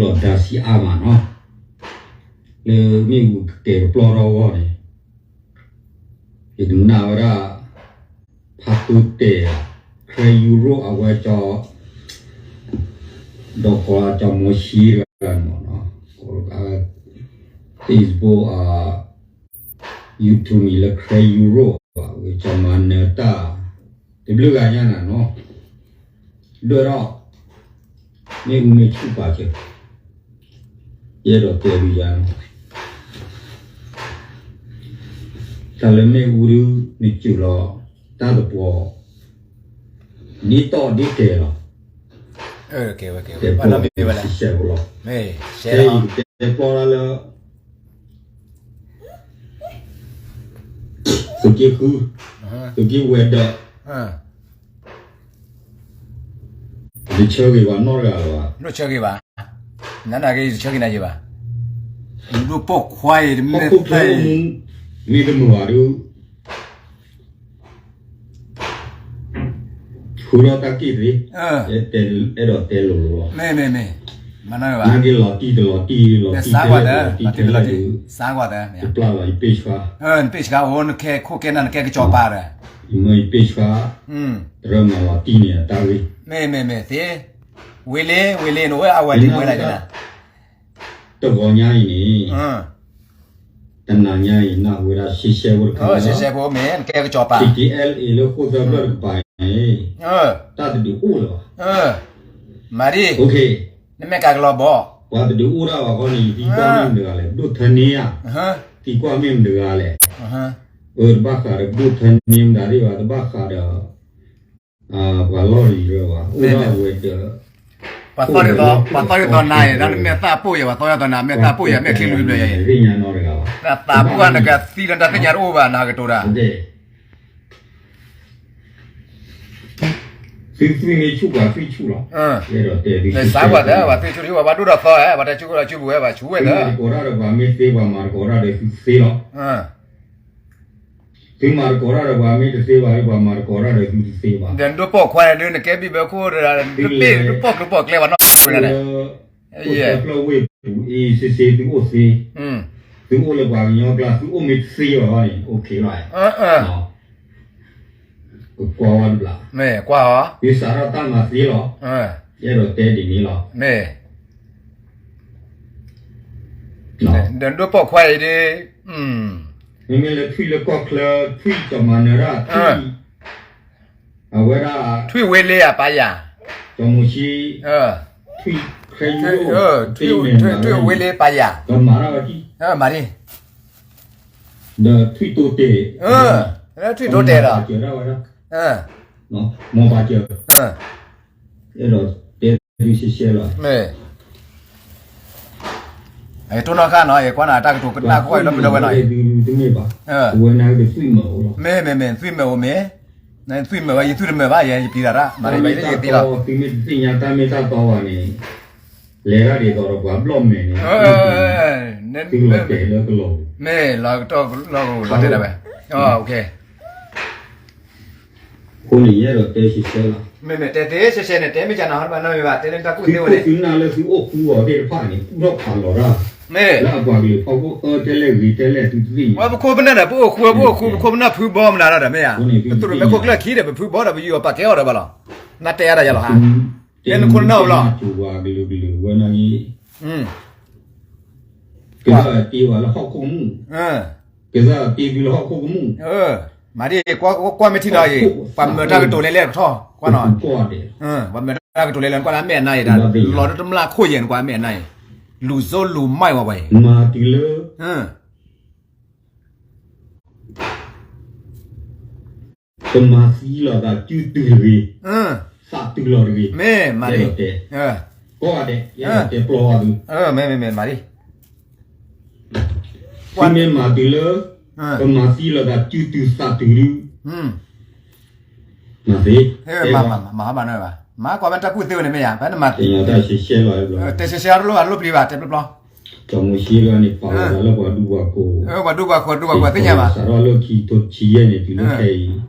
လီၤဒါစံးအါမးနီၤ, လၢမ့ၣ်အူကကဲၤကပျီထီၣ်အဂီၢ်န့ၣ်, ယကနၣ်ဝဲဒၣ် ဖးတိတဲာ်, ခရၢယူရိအဝဲကၠီ, ဒီးကီးကၠီမိၤၡ့တဂၤမ့ၢ်နီၤ, Facebook, YouTube မံၤလၢခရၢယူရိဘၣ်, ဝဲကၠီမၤနၢၤတၢ်, တဘျုးဂၤညါနၤနီၤ, ဒွဲၣ်ထီၣ်, မ့ၣ်အူမ့ၢ်ဆူၣ်ပာ်စၢၤ, ယအဲၣ်ဒိးတဲဒုးယၤနီၤ, တၢ်လၢမ့ၣ်အူဒုး နစူၢ်လီၤ တၢ်သပှီၤ ဒ်တီၢ်ဒ်တဲာ်လီၤ, တဲပျီဝဲလီၤ, တဲယတဲပျီလၢ သုးက့ဃု, သုးက့ဝဲၤဒၢး, တဆၢဂ့ၤဘၣ်နီတဂၤလၢၤဘၣ်, နနဂ့ၤတဆၢဂ့ၤနၤယဘၣ်, ဒိၣ်ပိာ်ခွါအံၤတမ့ၢ်သးအံၤ, မ့ၢ်တမုာ်ဘၣ်ဒုး ဃုထီၣ်တၢ်က့ၢ်သ့, အဲၣ်ဒိးတဲလိၤလိၤလီၤ, မ့ၢ်မ့ၢ်မ့ၢ်, မၤနီၢ်ဘၣ်, နာ်က့လီၤတံၢ်တလီၤတံၢ် လီၤတံၢ်တဲလီၤတံၢ်တဲလီၤတံၢ်, ယပျၢ်လီၤယပ့ၢ်ဆှါ, နပ့ၢ်ဆှါအိၣ် နခဲခိၣ်ကဲနၢ်နကဲကစီၤပၤဒီး, ယမ့ၢ်ယပ့ၢ်ဆှါ, တရၢမၤလီၤတံၢ်န့ၣ်အတၢ်ဂ့ၢ်, မ့ၢ်မ့ၢ်မ့ၢ်သ့, ဝ့လ့ဝ့လ့ နအိၣ်အဝဲဒၣ်ဝဲလၢ်န့ၣ်, တဂီၤညါအံၤန့ၣ် တနၤညါအံၤ နၢ်ဟူဝဲဒၣ်ရှဲရှဲဖိတခါလီၤ, ရှဲရှဲဖိမ့ၢ် နကဲကစီၤပၤ, ထံက့အဲလ်အ့လၢဃိၣ်သၢဖျၢၣ်တကပၤန့ၣ်, တၢ်တဒုးအိၣ်လၢၤဘၣ်, မၤဒ်, နမ့ၢ်ကးကလီၤဘီ, ပှၤတဒုးအိၣ်ဒၣ်ဘၣ်ဃီန့ၣ် ယသံကွၢ်မ့ၢ်မတၤတဂၤလဲၣ်, ဒိၣ်ထၢန့ၢ်ဧါ, သံကွၢ်မ့ၢ်မတၤတဂၤလဲၣ်, အၢ တဘၣ်ဃးဒီးဒိၣ်ထၢန့ၢ်မတၤသ့ၣ်ဘၣ်, တဘၣ်ဃးဒီး ပှၤလီၢ်လံၤတဂၤဘၣ်, အိၣ်ဒၣ်ဝဲဒီး, ပှၤသီၣ်ဒ်သိး, ပှၤသီၣ်ဒ်သိးနၤအံၤ နမ့ၢ်သးပိာ်ယဲၢ်, ပှၤသီၣ်ဒ်သိးနၤ မ့ၢ်သးပိာ်ယဲၢ် မ့ၢ်ချံလူၤဘျၢယဲၢ်, သ့ၣ်ညါနီတဂၤဘၣ်, နသးပှၢ်နကသံလၢတၢ်သ့ၣ်ညါတအိၣ်ဘၣ် နကတိၤတၢ်, သုသွံၣ်မ့ၢ်ဆူၣ်ပှၤသွံၣ်ဆူၣ်လီၤ, အဲၣ်ဒိးတဲသု, ပှၤသွံၣ်ဆူၣ် ပှၤဘၣ်ဒိၣ်ဒီးသီ, ပှၤတဲဆူၣ်ခိၣ်ဒီးဆူၣ်ပူၤဝဲ ပှၤဆူၣ်ဝဲလၢ, မၤတကိးတၢ်ဒီးပှၤမ့ၢ်သ့, ပှၤမၤတကိးတၢ်ဒီးသုသ့လီၤ, သုမၤတကိးတၢ်ဒီးပှၤမ့ၢ်တသ့ဘၣ်, ပှၤမၤတကိးတၢ်ဒီးသုတသ့ဘၣ်, ဒီးဒိၣ်ပိာ်ခွါန့ၣ်ဒုး နကဲဘံၣ်ဘၢခိၣ်ဒီး ဒိၣ်ပိာ်ကျိၤပိာ်ကျဲပှၤနီၢ်ဝဲဒၣ်, ဖျၢၣ်ဝ့ၢ်ပူၤအ့ၣ်စ့စ့ သုအိၣ်သ့, သုအိၣ်လၢပှၤကညီကျါ သုအိၣ်မ့ၢ်တသ့ဘၣ်န့ၣ် အိၣ်ခ့လီၤ, ကကွၢ်ဝဲတဘျီ, မ့ၢ်ကွၢ်အီၤ, သုစးထီၣ်တၢ်မၤသ့လီၤ, ယအဲၣ်ဒိးတဲဒ်န့ၣ်လီၤ, မ့ၢ် ဒီးဒိၣ်ပိာ်ခွါအံၤဒ်, မ့မ့ၢ်လၢထွံၣ်လၢကီၢ်ချၢ ထွံၣ်ကီၤမၤနၢၤဒၣ်ထွံၣ်, အဝဲဒၣ်, ထွံၣ်ဝ့လ့အပာ်ယၤ, ကီၤမိၤၡ့, ထွံၣ်, ထွံၣ်ဝ့လ့ပာ်ယၤ, ကမၤဒၣ်ဝဲဒ်, မၤဒ်, ဒီးထွံၣ်တိတဲာ်, ထွံၣ်တိတဲာ်ဒီး, မ်ပာ်စၢၤ, အဲၣ်ဒိးတဲသုရှဲရှဲလီၤ, မ့ၢ် တိၢ်နီၣ်ဃာ်နီၤ ယကွၢ်နၤတၢ်ကတိၤကနၣ်ကွၢ်လၢမုၢ်ဒၢဝဲနီၤ, တမ့ၢ်ဘၣ်, ဝဲနၤကသွံၣ်မၤအိၣ်လီၤ, မ့ၢ်မ့ၢ်မ့ၢ် သွံၣ်မၤအိၣ်မ့ၢ်, နသွံၣ်မၤဝဲ ယသွံၣ်တမၤဘၣ် ယဲယပျံၤတၢ်ရၣ် မၤရံဘၣ်ယသ့ယသ့လီၤ, သုမ့ၢ်တသ့ၣ်ညါတၢ်မ့ၢ်တၢ်တီဘၣ်န့ၣ်, လဲၤတၢ်ဒ်သိးဒီးပှၤဘျီၣ်မဲာ်န့ၣ်, သုလီၤတဲာ်လၢကလီၤပူၤ, မ့ၢ်လီၤကတီၢ်လီၤကဝဲၤလီၤတဲာ်ဒၣ်ဝဲ, အဃိန့ၣ် ယအဲၣ်ဒိးတဲရှဲရှဲလီၤ, မ့မ့ၢ်တဲသ့ရှဲရှဲန့ၣ် တဲမ့ၢ်ကနၤဟီတဘၣ်နီတမံၤဘၣ် တဲလၢတၢ်ကူၣ်သ့ဝဲန့ၣ်, သုခိၣ်သုနၢ်လၢသုအိၣ်ဃူအီၤသ့ၣ်တဖၣ်န့ၣ် ကူၣ်ထီၣ်ဖးလီၤတၢ်, မ့ၢ်လၢအပှၤကလုာ်ဖီခိၣ်အၢတဲလဲၣ်ဂ့ၤတဲလဲၣ်သုတသ့ၣ်ညါ, ပခိၣ်ပနၢ်ဒီး ပအိၣ်ဃူ ပအိၣ်ဃူ ပခိၣ်ပနၢ်ဖုဘီမနုၤဒီး မ့ၢ်ဧါ, ပသူၣ်ထီၣ်မဲခိၣ်ကျၢၢ်ခံဒီး ပဖုဘီဒီး ပယူးအီၤပာ်ကဲအီၤဒီးဘၣ်လီၤ, နတဲအါဒီးယၤလီၤဟါ, တဲနခိၣ်နၢ်အိၣ်လီၤ, ကစၢ်တ့ဝဲလၢဟီၣ်ခိၣ်ကမူၣ်, ကစၢ်တ့သုလၢဟီၣ်ခိၣ်ကမူၣ်, မၤဒ် ကွၢ်မ့ၢ်ထံၣ်နီၤအံၤ ပှၤမၢတၢ်ကတိၤလဲၤလဲၤကထီၣ် ကွၢ်နီၤ, ပှၤမၢတၢ်ကတိၤလဲၤလဲၤ နကွၢ်လၢအမဲာ်နါအံၤ လီၤတမျၢ်ခိၣ်ယဲၢ် နကွၢ်အမဲာ်နါအံၤ, လူၤစိလူၤမၢ်ဝဲပှၤအံၤ, မၤတုၤလၢ ကမၤသံလီၤသး စုတုၤတဂ့ၤ, သးတုၤလီၤတဂ့ၤ, မ့ၢ်မၤဒ်, ကိးဂၤဒဲး, ယတဲပျီသု, မ့ၢ်မၤဒ်, သုမ့ၢ်မၤတုၤလၢ ကမၤသံလီၤသး စုတုၤသးတုၤဒုး, မၤသ့, မၤဟီဘၣ်, မၤကွၢ်မ့ၢ်တၢ်ကူၣ်သ့ဝဲန့ၣ်မ့ၢ်ယါ, ဖဲနမၤ, တဲရှဲရှဲအလိၣ်ဘၣ်လိၣ်ပျံၤဘၣ် တဲပျီပျီ, ကၠီၤမိၤၡ့လၢန့ၣ် ပာ်လီၤသးလၢပှၤဒူပှၤဃိၤ, ပှၤဒူပှၤဃိၤ ဒူပှၤဃိၤသ့ၣ်ညါဘၣ်, စးထီၣ်လၢခံကထိတဆံယဲၢ်န့ၣ် တုၤလၢခဲအံၤ,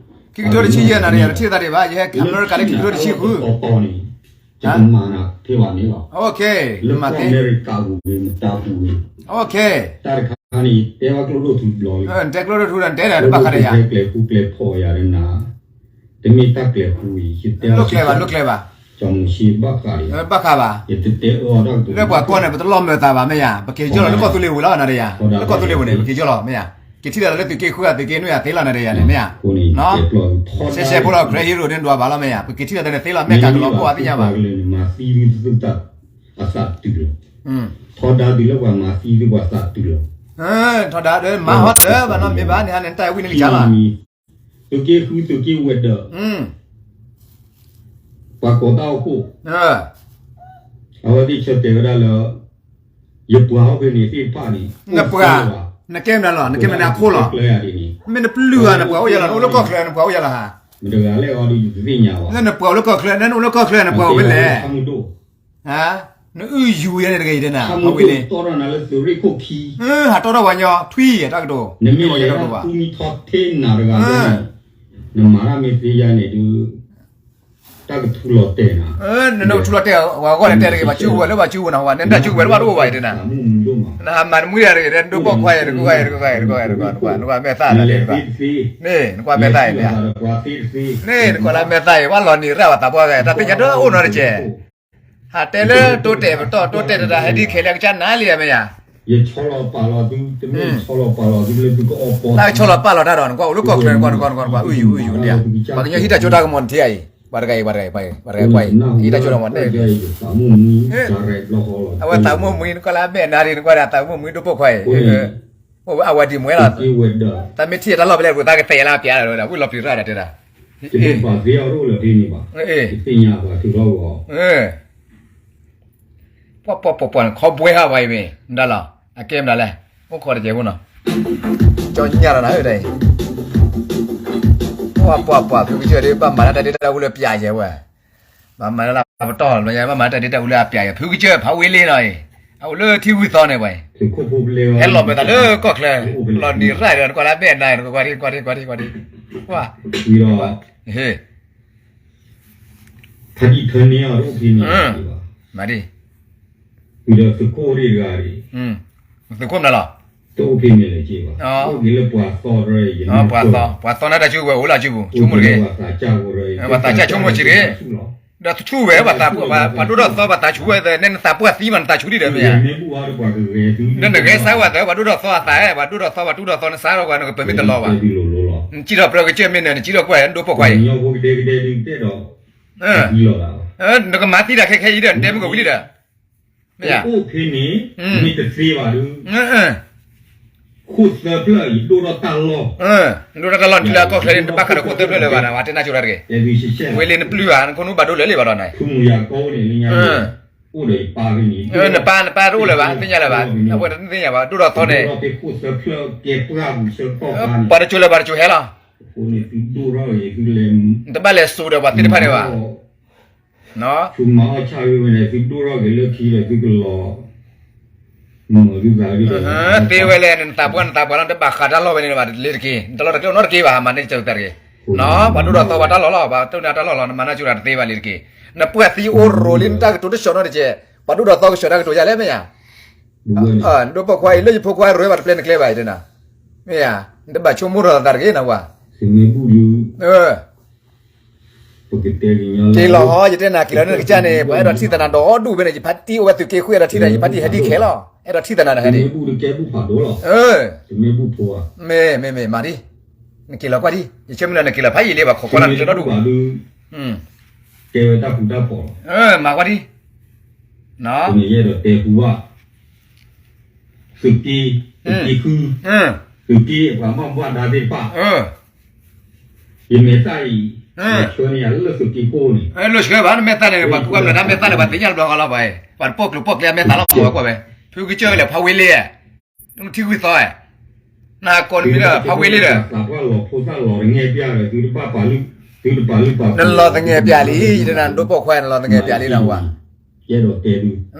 ခံကထိတဆံယဲၢ်နၤဒီး ယတထံၣ်သးဒံးဘၣ်, ယဟဲက့ၤအမဲရကၤလၢခံကထိတဆံဃု, န့ၣ် ယကမၤနၤဖဲဘၣ်န့ၣ်လီၤ. လၢကီၢ်အမဲရကၤပူၤဂ့ၤ မတၤပူၤဂ့ၤ, တၢ်တခါန့ၣ် ယတဲဘၣ်ကျိဒိၣ်ထူတဘျီလံ, နတဲကျိဒိၣ်ထူဒီး နတဲဒီးတဘၣ်ဃးဒီးယၤ, ကျဲၤဃူကျဲၤဖိးယၤဒီးနၤ, တမ့ၢ်တၢ်ကျဲၤဃူအံၤ ယတဲအီၤလိၣ်ကျဲဘၣ်, လိၣ်ကျဲဘၣ်, စီၤမိၤၡ့ဘၣ်ဃးဒီးယၤ, ဘၣ်ဃးဘၣ်, ယတတဲအၢအီၤတၢ်ကတိၤ, လၢပှၤကီၢ်န့ၣ် ပတလီၢ်မၢၤသးဘၣ်မ့ၢ်ယၤ, ပက့ၤကၠီလီၤလၢကီၢ်သူလ့ၤပူၤလီၤ နၤဒီးယၤ, လၢကီၢ်သူလ့ၤပူၤန့ၣ် ပက့ၤကၠီလီၤမ့ၢ်ယၤ, က့ၤထံၣ်လိာ်သးလၢသုးက့ဃုဂၤ သုးက့နွံဂၤသ့လီၤ နၤဒီးယၤန့ၣ်မ့ၢ်ယၤ, ရှဲရှဲဖိလီၤ Craig Hero န့ၣ်ဒွးဘၣ်လီၤမ့ၢ်ယၤ, ပက့ၤထံၣ်လိာ်သးန့ၣ်သ့လီၤ မဲာ်ကၤကလီၤကိၢ်အါသ့ၣ်ညါဘၣ်, မ့ၢ်လၢသုးက့ဃုအသးတုၤလီၤ, ထီဒါသုလၢပှၤမၤသံသုပှၤသးတုၤလီၤ, ထီဒါဒီးမၤဟီဒီးဘၣ်နီတမံၤဘၣ်န့ၣ် ဟါန့ၣ် နတၢ်ဝံန့ၣ်ကစၢ်လီၤ, သုးက့ဃုသုးက့ဝဲၤဒၢး ပှၤကိးတၢ်အိၣ်ဖှိၣ်, အဝဲသ့ၣ်ဆၢတဲာ်ဝဲဒၣ်လၢ ယပှၤအိၣ်ဖဲန့ၣ်သ့ၣ်တဖၣ်န့ၣ်, နပှၤ, နကဲမနုၤလီၤ နကဲမနုၤအခိၣ်လီၤ, မ့ၢ်နပျုၢ်ဧါ နပှၤအိၣ်ယဲလီၤ နအိၣ်လၢကီၢ်ချၢ နပှၤအိၣ်ယဲလီၤဧါ, မတဂၤလဲၣ်အီၤဒုးယတသ့ၣ်ညါဘၣ်, နပှၤအိၣ်လၢကီၢ်ချၢ နအိၣ်လၢကီၢ်ချၢနပှၤအိၣ်ဖဲလဲၣ်, နအုၣ်ယူၤယဲန့ၣ်တဂ့ၤတနၤ, ဟးတီၢ်ထီၣ်ပှၤညီထွံၣ်တၢ်ကတိၤ, နမ့ၢ်လဲၤတၢ်ထူမံထီထဲနၤတဂၤန့ၣ်, နမၤတၢ်မ့ၢ်သ့ယါန့ၣ်ဒုး တၢ်ကထူလီၤတဲာ်နၤ, နကထူလီၤတဲာ် ပှၤဂီၢ်န့ၣ်တဲတဂ့ၤ ပှၤစုကဝဲၤလၢပှၤစုကဝဲၤနၤ ပှၤနဲတၢ်စုကဝဲၤလၢပှၤတအိၣ်ဘၣ်အံၤတနၤ, နဟးမၤတမှံတဂ့ၤ နဒိၣ်ပိာ်ခွါအံၤ နကွၢ်အံၤ နကွၢ်အံၤ နကွၢ်မဲာ်သၣ်လၢ, န့ၣ် နကွၢ်မဲာ်သၣ်အံၤန့ၣ်, န့ၣ် နကွၢ်လၢမဲာ်သၣ်အံၤ ပှၤလီၤနံၤရၣ်ပှၤသးပှၢ်ဂၤ တၢ်သ့ၣ်ညါတအိၣ်နီတကဲး, ဟးတဲလၢတိတဲာ်ပတီၢ် တိတဲာ်တတၢ်ဟဲဒ်ခဲလၢာ်ကစၢ်နၤလံမ့ၢ်ယါ, ယဆီလီၤပာ်လီၤသု, တမ့ၢ်ဆီလီၤပာ်လီၤသုလၢသုကအီၣ်ပီ, တၢ်ဆီလီၤပာ်လီၤတၢ်ဒီး နကွၢ်အိၣ်လၢကီၢ်ချၢ နကွၢ် နကွၢ် နကွၢ် အုၣ်ယူၤ အုၣ်ယူၤန့ၣ်, ပှၤကညီဟံးတၢ်ကၠိတၢ်ကမီၤနထံၣ်အံၤ, ပှၤတဂၤအံၤ ပှၤတဂၤအံၤ ပှၤတဂၤကွၢ်အံၤ ဟံးတၢ်ကၠိတၢ်ကမီၤတဲ, အဝဲသးမုၢ်မုၢ် အဝဲသးမုၢ်မုၢ်နကွၢ်လၢအမဲာ်နၤဒ် နကွၢ်ဒီးသးမုၢ်မုၢ်ဒိၣ်ပိာ်ခွါအံၤ, အဝဲဒံးမွဲလီၤ, တၢ်မ့ၢ်ထံၣ်တၢ်လီၢ်ဖဲလဲၣ် ပှၤသးကသဲးလၢအပျးလီၤ ဝံၤလီၤပျံၤရၣ်ဒီးတဲဒၣ်, ပှၤသ့အီၤဒိၣ်လၢဖဲန့ၣ်ဘၣ်, ပှၤပှၤပှၤပှၤခီဘှဲဟးဝဲအံၤမ့ၢ် မတၤလီၤ, အကဲမတၤလဲၣ်, အိၣ်ခိးတကဲဖိနီၤ, ကၠီညၣ်ဒီးနၤဧၢဒ်အံၤ, ပှၤပှၤပှၤ ဖုကစၢၢ်ဒ် ဘၣ်မၤလၢတၢ်ဒ့တၢ်ဝူလၢပျးယဲဝဲ, ဘၣ်မၤလၢပတီၢ်လီၤယဲ ဘၣ်မၤလၢတၢ်ဒ့တၢ်ဝူလၢအပျးယဲ ဖုကစၢၢ်ဖးဝ့လ့နီၤအံၤ, အအိၣ်လၢထံဂုၢ်သီန့ၣ်ဝဲ, ဟဲလီၤပသးလၢကီၢ်ချၢ, လီၤနံၤရၣ်ဒီး နကွၢ်လၢမဲာ်နၤ နကွၢ်ဒ် ကွၢ်ဒ် ကွၢ်ဒ် ကွၢ်ဒ်, ကွၢ် ဖးဒံၣ်ထၢန့ၢ်အီၤတအိၣ်ဖဲန့ၣ်ဘၣ်, မၤဒ်, သုးခိၣ်တဂၤ, သုးခိၣ်မနုၤလီၤ, တအိၣ်ဖဲန့ၣ်လၢၤက့ဘၣ်, ပှၤသီ, ပှၤသီနါတၢ်စုကဝဲၤအိၣ်လၢအစုပူၤ ဆိကမိၣ်တဂ့ၤ, ပှၤသးစၢ်ဆိကမိၣ်စ့ၢ်တဂ့ၤ, ဒီးတဆူၣ်ဝဲ ပှၤဒိၣ်ထီၣ်သီပှၤသးဆူၣ်ဝဲ နဲနသးပှၢ်သံမး နသးဆူၣ်ဒံးဒီးမ့ၢ်ဧါ ဒီးနဂဲၤစါဝဲသး ပှၤဒိၣ်ထီၣ်သီအသး ပှၤဒိၣ်ထီၣ်သီ ပှၤဒိၣ်ထီၣ်သီ နစါထီၣ်ပှၤ နကပၢၤမ့ၢ်တလီၤဘၣ်, နစံးထီၣ်ပတြၢၤကစၢၢ်မ့ၢ်နၢၤ နစံးထီၣ်ကွၢ် နဒိၣ်ပိာ်ခွါအံၤ, နကမၤသံတၢ်ခဲခဲအံၤဒီး နတဲမုၢ်ကဝံၤလံဒီး, မ့ၢ်ဧါ, အိၣ်ဖဲန့ၣ်, မ့ၢ်တသ့ဘၣ်ဒီး, ခိၣ်သၢဖျၢၣ်အံၤ ဒိၣ်ထီၣ်တၢ်လီၢ်, ဒိၣ်ထီၣ်တၢ်လီၢ် နထံၣ်လၢအကီၢ်ချၢန့ၣ် နတဘၣ်ဃးဒီးခိၣ်သၢဖျၢၣ်လၢၤဘၣ် နတဲနၢ်ကၠိတၢ်တဂ့ၤ, ဝ့လ့နပျုၢ်ဧါ နခိၣ်နူာ်ဘၣ်ဒိလၢာ်လံဘၣ်ဒီးန့ၣ် နပၢ် နပၢ်တအိၣ်လၢၤဘၣ် သ့ၣ်ညါလၢၤဘၣ်, အဝဲတသ့ၣ်ညါဘၣ် ဒိၣ်ထီၣ်သီန့ၣ်, ပှၤတစိၤလၢၤ ပှၤတစိၤဟဲလီၤ, နတဘၣ်လဲၤစိာ်ဒီးပှၤသ့ၣ်တဖၣ်န့ၣ်ဘၣ် သုမၤအီၣ်ဆၣ်ဂ့ၤဝဲန့ၣ် သုဒိၣ်ထီၣ်က့ၤလၢခံဒီးသုကလီၤ, သ့ဝဲလဲၣ် နသးပှၢ် နသးပှၢ်လီၤ နတဘၣ်ဃးတၢ်လီၢ်ဝဲန့ၣ်ဘၣ်လ့ၤတက့ၢ်, နတၢ်လီၢ်တကျဲအိၣ်နီတက့ၢ်ဘၣ် မၤန့ၢ်ကစၢ်တၢ်တဂ့ၤ, ပှၤဒိၣ်ထီၣ်သီပှၤတၢ်လီၢ်လီၤ ပှၤတိၢ်န့ၢ်တၢ်လီၢ်လီၤ နမၤနၢ်ကၠိတၢ်တသ့ဘၣ်လ့ၤတက့ၢ်, နပှၢ်သံအိၣ်ရိၤလံ နတၢ်ကတိၤတဆှီနီတက့ၢ်, ပှၤဒိၣ်ထီၣ်သီကဆှီတၢ်ကတိၤယါလဲၣ်မ့ၢ်ဧါ, ဒိၣ်ပိာ်ခွါအံၤ လၢယဖိခွါရဲၣ်ဘၣ်တပျဲၢ်နကျဲဘၣ်အံၤတနၤ, မ့ၢ်ဧါ, နတဘၣ်ဆိကမိၣ်ထီၣ်သးတဂ့ၤနဝၤ က့ၤလီၤဟီ ယတဲနၤက့ၤလီၤန့ၣ်ကစၢ်န့ၣ် ပှၤအဲၣ်ဒိးထံၣ်သနၤဒီဒူၣ်ဖဲန့ၣ် ယဖါတံၢ်အိၣ်ဝဲသုးက့ဃု အဲၣ်ဒိးထံၣ်သနၤ ယဖါတံၢ်ဟဲဒ်ခဲလီၤ အဲၣ်ဒိးထံၣ်သနၤန့ၣ်ဟဲဒ်, မ့မ့ၢ်မၤဒ်, နက့ၤလီၤကွၢ်ဒ် ယဆၢမုၢ်လၢ်နက့ၤလီၤဖးယံာ်လံ ပှၤခိးကွၢ်လၢနတၢ်ဒီဒူၣ်, မၤကွၢ်ဒ် သုးက့, သုးက့ဃု, သုးက့ပှၤမၤဘၣ်ဒါသ့ၣ်တဖၣ်, ယမဲာ်သၣ်အံၤ, ဆှၢန့ၢ်ယၤလၢသုးက့ခိၣ်န့ၣ်, လိၣ်ဆှၢဘၣ် နမဲာ်သၣ်န့ၣ် ပှၤကွၢ်မျၢၢ်တၢ်မဲာ်သၣ်န့ၣ် ပှၤသ့ၣ်ညါတဘျီဃီလီၤဘၣ်, ပှၤတပိာ်ကျိၤပိာ်ကျဲမဲာ်သၣ်လီၤ ပှၤကွၢ်ဝဲ, ဖုကစၢၢ်လဲၣ် ဖးဝ့လ့ဧါ, နထံဂုၢ်သီဧါ, နဟးကိးနမံၤဒီး ဖးဝ့လ့ဒီး နလီၤသငဲးပျးလံ ယတဲနၤ နဒိၣ်ပိာ်ခွါ နလီၤသငဲးပျးလံနဝၤ,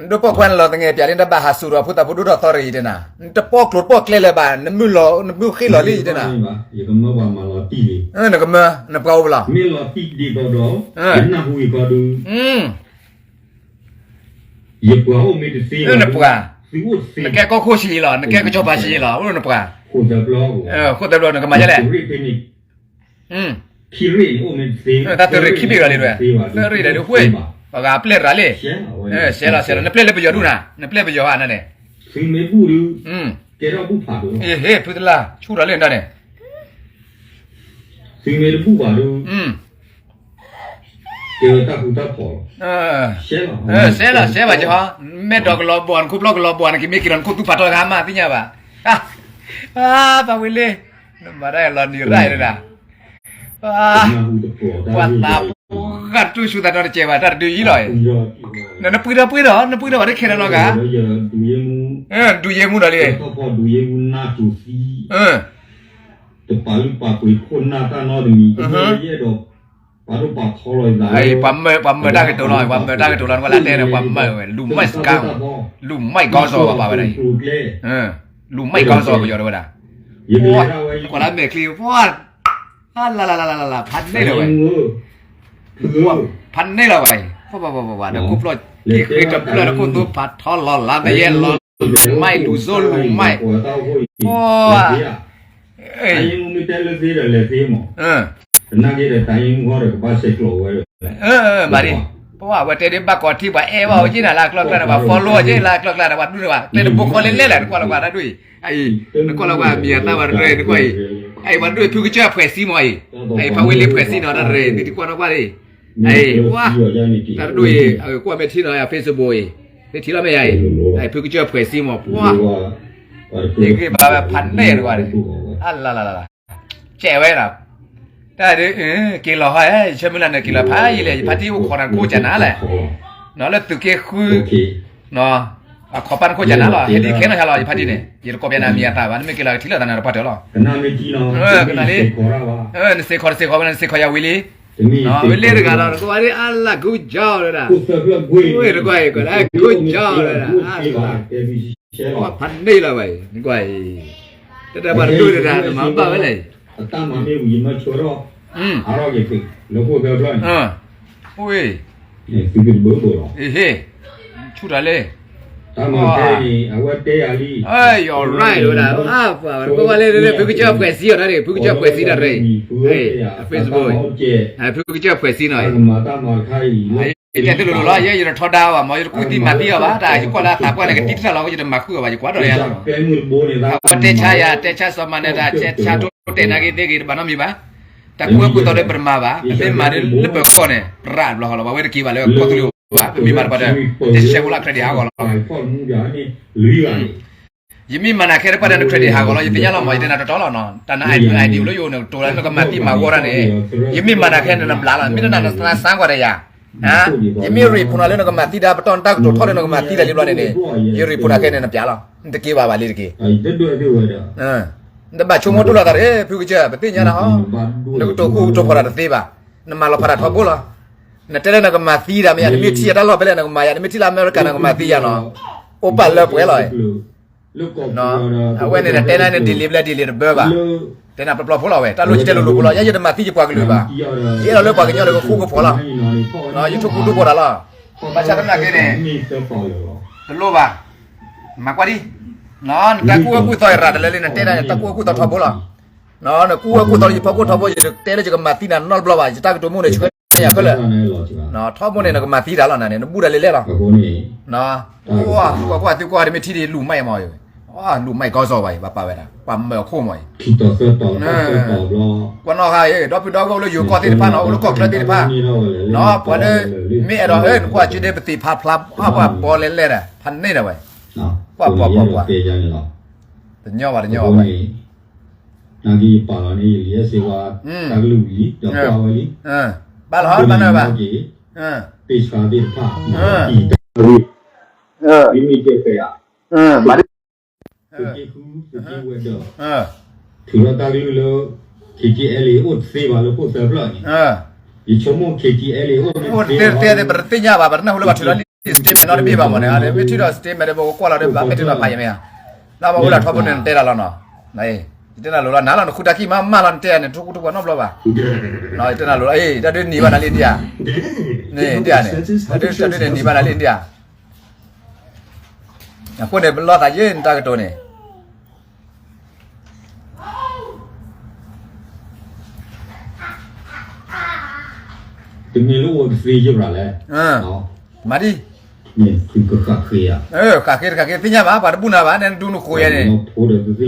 နဒိၣ်ပိာ်ခွါ နလီၤသငဲးပျးလံ နတပိာ်ကျိၤတပိာ်ကျဲလံ နတဘၣ်ဟးစူၤဒီးဖိသၣ်ဖိဒိၣ်ထီၣ်သီတဂ့ၤ ယတဲနၤ, နတပိာ်ကျိၤတပိာ်ကျဲလၢၤဘၣ် နမုၢ်ဃ့ၢ်လီၤလံ ယတဲနၤ, နကမၢ, နပှၤအိၣ်ဘၣ်လီၤ, နကမၢ, နပှၤအိၣ်ဘၣ်လီၤ, ယပှၤအိၣ်မ့ၢ်တသ့ဘၣ်, နပှၤ, နကဲကီၢ်ခိၣ်ဆံးလီၤ, နကဲကစီၤပၤဆံးလီၤ, အိၣ်နပှၤ, ဃိၣ်သၢဘျီ, ဃိၣ်သၢဘျီ နကမၤယဲလဲၣ်, တၢ်သုးရ့ၣ်ခံဘ့ၣ်လီၤလံ, သၢရ့ၣ်ဒီးလံ, ပှၤဂၤပျဲၢ်ရၤလံ, စဲလီၤစဲလီၤ, နပျဲၢ်လၢပယီၤဒူၣ်နၤ, နပျဲၢ်ပယီၤဧါန့ၣ်, ဟ့ၣ်ဖုတလါ ဆူၣ်ထီၣ်လၢနတၢ်န့ၣ် သုမ့ၢ်တဘူၣ်ဘၣ်ဒီး, ကဲဝဲတၢ်ဃူတၢ်ဖိးလီၤ, စဲလီၤစဲလီၤကီ, မ့ၢ်ဒီးကလီၤဘီၣ် နခိၣ်ဖျီၣ်ကလီၤဘီၣ် နကမ့ၢ်က့ၤလီၤ နခိၣ်သူဖးထီလၢအမါသ့ၣ်ညါဘၣ်, ပၢ်ဝံၤလံ, နမၤတၢ်လီၤနံၤရၣ်ဒၣ်, ပှၤသးပှၢ်ဂၤတတူၢ်ဆူသးဒီတကဲးဘၣ် တၢ်တဒုအံၤလီၤ, နပှံထီၣ်ပှံထီၣ် နပှံထီၣ်ဘၣ်တခဲလၢာ်လီၤဂၤ, ဒုးယဲမူဒီးလံ, တပာ်လုၢ်ပာ်ပှ့ၤခိၣ်နၢ်တၢ်နီတမံၤ, ယအဲၣ်ဒိး ပှၤဒိၣ်ပာ်ထီလီၤ, ပှၤမၢတၢ်ကတိၤလီၤ, ပှၤမၢတၢ်ကတိၤလီၤ, နကွၢ်လၢတဲန့ၣ် ပှၤမၢဝဲ လူမိုက်စကါ, လူမိုက်ခေါင်းဆောင် ပှၤပာ်ဝဲဒၣ်အံၤ, လူမိုက်ခေါင်းဆောင် ပယီၤတဲဝဲဒၣ်, နကွၢ်လၢမဲာ်ချံ, ဖးန့ၢ်လီၤဝဲ, ဖးန့ၢ်လီၤဝဲအံၤ, ပှၤ နခိၣ်ဖျီၣ် က့ၤဃ့တဖျၢၣ် နခိၣ်သူဖးထီလီၤ လါမယဲလီၤ, လူမိုက် လူဆိုး လူမိုက်, ပှၤ မ့ၢ်တဲလၢသ့ဒီးလဲၤသ့မး, သနာ်က့ဒီးတၢ်အံၤမူဃီဒီးကဘၣ်ဆဲးကျိးဝဲ, မၤဒ်, ပှၤဝဲတဲဒ်ဘၣ်ကီးထံ ပှၤအဲၣ်ဘၣ်အီၤက့ၤနၤလၢအကျီၢ်ကျါဒီး ပှၤ follow အီၤက့ၤလၢအကျီၢ်ကျါဒီး ပှၤဒူၣ်န့ၣ်ဘၣ် တဲတဘိဃီလဲၣ်လဲၣ်လဲၣ် နကွၢ်လီၤပှၤတၢ်ဒူၣ်အံၤ, နကွၢ်လီၤပှၤမံၤအသၣ်ဝဲတရၢအံၤ နကွၢ်အံၤ, အံၤပှၤဒူၣ်ဖုကစၢၢ်ဖှဲးစံမးအံၤ, အံၤပှၤဝဲလ့ဖှဲးစံနီၤတရၢအံၤ နတကွၢ်နီၣ်ကွၢ်ဒ်အံၤ, အံၤပှၤ တၢ်တဒူၣ်အံၤ ကွၢ်မ့ၢ်ထံနီၤ Facebook အံၤ, မ့ၢ်ထံလီၤမ့ၢ်ယၤအံၤ, အံၤဖုကစၢၢ်ဖှဲးစံမး ပှၤ ယဂ့ၢ်ဘါဝဲဖးန့ၢ်တဂၤန့ၣ်, အလလလလ, ကဲဝဲဒီး, တၢ်ဒ်, က့ၤလီၤဟီ, ယဆၢမုၢ်လၢ်န့ၣ် က့ၤလီၤဖးယံာ်လဲၣ် ယဖါတံၢ်အိၣ်ခိးနၤခိၣ်ကနၤလဲၣ်, လၢသုးက့ဃု, အခီပၤနခိၣ်ကနၤလီၤ ဟဲဒ်ခဲနီၢ်ဟဲလီၤ ယဖါတံၢ်န့ၣ် ယတကိးပျးနၤမံၤအသးဘၣ် နမ့ၢ်က့ၤလီၤကထံၣ်လိာ်သးနၤတပှၢ်တၢၢ်လီၤ, ကနၣ်လံ, နစ့ၢ်ကီးတစ့ၢ်ကီးဝဲ နစ့ၢ်ကီးယၤဝံၤလံ, ဝဲလ့တဂၤဒီး နကွၢ်ဒ်အလၢ good job လၢဒၣ်, နကွၢ်အံၤ good job လၢဒၣ် ဖးန့ၢ်လီၤဝဲအံၤ နကွၢ်အံၤ, တၢ်တၢ်ပှၤတဒူၣ်တဒၣ် နမၤဘၣ်ဝဲလဲၣ်, အတၢ်မၤမ့ၢ်ဝံၤ ယမၢဆိထီၣ်, အါထီၣ်က့ၤသုး လၢခိၣ်သၢဖျၢၣ်န့ၣ်, အ့, ဟ့ၣ်, ဆူၣ်တၢ်လၢ, တၢ်မၤခဲအံၤ အဝဲတဲယၤလံ, ယ right ဝဲဒၣ်, ပှၤဝဲလၢ ဖုကစၢၢ်ဖှဲးစံအီၤတၢ်န့ၣ် ဖုကစၢၢ်ဖှဲးစံတၢ်ရၢ, Facebook, ဖုကစၢၢ်ဖှဲးစံနီၤ, တဲတလိၤလိၤလီၤ ယဲယတထီဒါဘၣ်မး ယတကူၣ်သံမၤသံအီၤဘၣ် တၢ်ယကွၢ်လၢအသးပှၢ်န့ၣ် ကတံၢ်တသၣ်လီၤ ယတမၤဃုာ်အီၤဘၣ် ယကွၢ်ဒီးယၤလီၤ, အဝဲတဲဆါယၤ တဲဆါစီၤမၤနၢၤတၢ် တဲဆါတိတဲာ်နာ်က့သ့ဂ့ၤ တဘၣ်နီတမံၤဘၣ်, တၢ်ကူၣ်ဝဲကူၣ်သီဒီးပတမၤဘၣ် ပမ့ၢ်မၤဒီးလၢပၢၤကီၢ်န့ၣ် ပရၣ်တဘျီဃီလီၤ ပှၤဝဲတက့ၤဘၣ်လၢကီၢ်သူလ့ၤဘၣ် ပမ့ၢ်မၤတပှၤဒီး တဲဆဲးဖိလၢ credit ဟးဂီၤလီၤ ယမ့ၢ်မၤနၤခဲတပှၢ်ဒီးန credit ဟးဂီၤလီၤ ယသ့ၣ်ညါလီၤမး ယတဲနၤတီတီလီၤနီၤ တၢ်န idea လၢယအိၣ်န့ၣ် တိၤလၢနကမၤသံမၤဝီတၢ်န့ၣ် ယမ့ၢ်မၤနၤခဲန့ၣ် နဘျါလီၤ မ့ၢ်တနာ်နသးစၢ်ကွၢ်ဒီးယၤ ယမ့ၢ် report နၤလၢနကမၤသံတၢ် ပတီၢ်နတၢ်ကတိၤထီၣ်လၢနကမၤသံတၢ်လံဘျီန့ၣ်န့ၣ် ယ report နၤခဲန့ၣ် နပျးလီၤ နတက့ၤဘၣ်ဘၣ်လံတက့ၢ် နတဘၣ်ဆိကမိၣ်ဒိၣ်လီၤသးတဂ့ၤ ဖုကစၢၢ် ပသ့ၣ်ညါနၤဟီ နကတိၤဃူကတိၤဖိးတၢ်တသ့ဘၣ် နမၤလီၤဖးတၢ်ထီဘိလီၤ နတဲလၢနကမၤသံတၢ်မ့ၢ်ယါ နမ့ၢ်ထံၣ်အတၢ်လီၢ်ဖဲလဲၣ် နကမၤယါ နမ့ၢ်ထံၣ်လၢအမဲရကၤ နကမၤသံယါနီၤ အိၣ်ပာ်လၢပှဲၤလီၤ အဝဲန့ၣ်နတဲနၤန့ၣ် delay ဘျဲ delay တဘၢဘၣ် တဲနၤပျီပျီဖိလီၤဝဲ တၢ်လိၣ်ယတဲလိၤလိၤဖိလီၤ ယဲယတမၤသံယပှၤကလုာ်ဘၣ် ယအဲၣ်ဒိးလၢပှၤကညီဒီးကဃူကဖိးလီၤ ယထိၣ်ဃူထိၣ်ဖိးတၢ်လီၤ ဘၣ်ဆၣ်သနာ်က့န့ၣ် တလိၣ်ဘၣ် မၤကွၢ်ဒံး နတၢ်ကူၣ်ဝဲကူၣ်သီရၤတလၢလံ နတဲနၤန့ၣ် တၢ်ကူၣ်ဝဲကူၣ်သီထီဘိလီၤ နကူၣ်ဝဲကူၣ်သီလၢယဖီခိၣ်ထီဘိ ယတတဲလၢယကမၤသံနၤနီတဘျီဘၣ် ယတၢ်ကတိၤမိၣ်န့ၣ် ဆှၢယၤခဲလၢာ် ထီဘိန့ၣ် နကမၤသံတၢ်လီၤနၤန့ၣ် နဘူၣ်တၢ်လံလဲၣ်လီၤ ကွၢ်ကွၢ်သုကွၢ်တမ့ၢ်ထံၣ်ဒံးလူၤမၢ်မး လူၤမၢ်ကီၢ်စီၤဝဲ ဘၣ်ပာ်ဝဲဒၣ် ပှၤမၢအခိၣ်မး ကွၢ်နီၣ်ဃါ ဒီပုၢ်ဒီဝဲၢ်အိၣ်လၢယိၤကီၢ်သ့ၣ်တဖၣ်နီၤ အိၣ်လၢကီၢ်ချၢသ့ၣ်တဖၣ်နီၤ ပှၤလၢ မ့ၢ်အဲၣ်ဒိး နကွၢ်က့ၤဒ်ပသ့ၣ်ဖးဖျါ ပှၤဘီလဲၣ်လဲၣ် ဖးန့ၢ်ဒၣ်ဝဲ ကွၢ်ပှၤပှၤပှၤ တညီဘၣ်တညီဘၣ် နာ်က့ယပာ်လီၤန့ၣ် ယလံ အဲၣ်စ့ဝါ တၢ်ကလုၢ်ဝံၤလံ ဒီးကွၢ်ဝဲလံ ဘၣ်လီၤ ဘၣ်နၢ်ဘၣ် ပ့ၢ်ဆှါသ့ၣ်တဖၣ် မ့မ့ၢ်တဲဖဲယၤ သုးက့ဃု သုးက့ဝဲၤဒၢး ထုးထီၣ်တၢ်ကလုၢ်လၢ ခ့က့အဲလ့ အိၣ်တသ့ဘၣ်လၢခိၣ်သၢဖျၢၣ်န့ၣ် ယဆိကမိၣ် ခ့က့အဲလ့ အိၣ်တသ့ဘၣ် ပတသ့ၣ်ညါဘၣ် ပတနၢ်ဟူလၢဘၣ်ထုးထီၣ်လံ statement နီတဘ့ၣ်ဘၣ်မ့ၢ်န့ၣ် မ့ၢ်ထုးထီၣ် statement ဒီးပကကွၢ်လီၤဒီး ဘၣ်မ့ၢ်ထုးထီၣ်ဖးယံၤမ့ၢ်ဧါ လၢပအိၣ်လၢထီဘိန့ၣ် နတဲတၢ်လီၤနီၤ ယတဲနၤလိၤလီၤ နၤလီၤ နဃုတၢ်ခံမးမးလီၤ နတဲန့ၣ် ထိၣ်ကူၣ်ထိၣ်ပှၤနီတဘျီဘၣ် ယတဲနၤလိၤလီၤ တၢ်ဒုးနံၤဘၣ်နၤလံဒံးဧါ န့ၣ် တၢ်န့ၣ် တၢ်ဒုးနံၤဘၣ်နၤလံဒံးဧါ အဃိန့ၣ် ပလီၢ်သးယဲၢ်နတၢ်ကတိၤန့ၣ် တမ့ၢ်လၢအိၣ်တသ့ယဲၢ်ဘၣ်လဲၣ်, မၤဒ်, ဃးဃ့တဃးဃ့သ့ၣ်ညါဘၣ် ပှၤတဘူၣ်နၤဘၣ် နဒူနဃိယဲန့ၣ်,